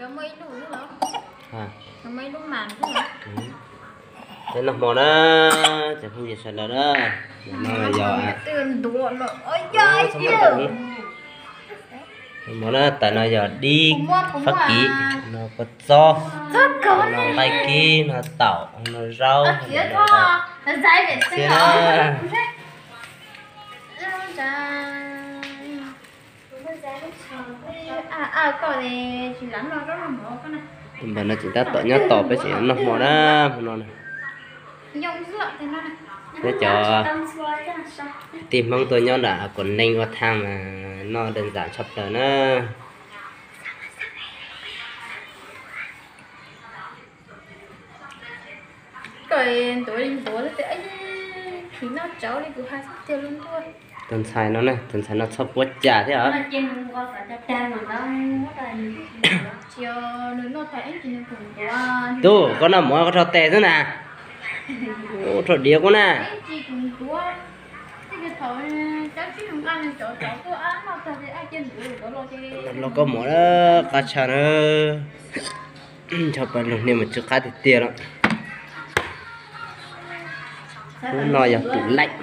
Muaj ib lub, muaj ib lub mas. Peb noj hmo na, cov phooj ywg sawv daws na. No yog, hmo na, tais no yog dib, fab kis, no kua txob, no nqaij kib, no taum, no zaub, no. Npawg no tseem tab tom nyob tos peb tseem noj hmo na, hmo no na. Peb cov kwv tij Hmoob tuaj nyob nram Kuam Neeg ua thaaj mas noj dawb ntxam tshaj plaws na. Tus ntxhais no, tus ntxhais no txhob puab cas thiab os. Tub, koj noj mov koj rho tes xwb na. Rho diav kuv na. Los koj mov qab tshaj na. Ntshe peb lub niaj mus tsw qab tiag tiag lawm. Lub no yog tủ lạnh.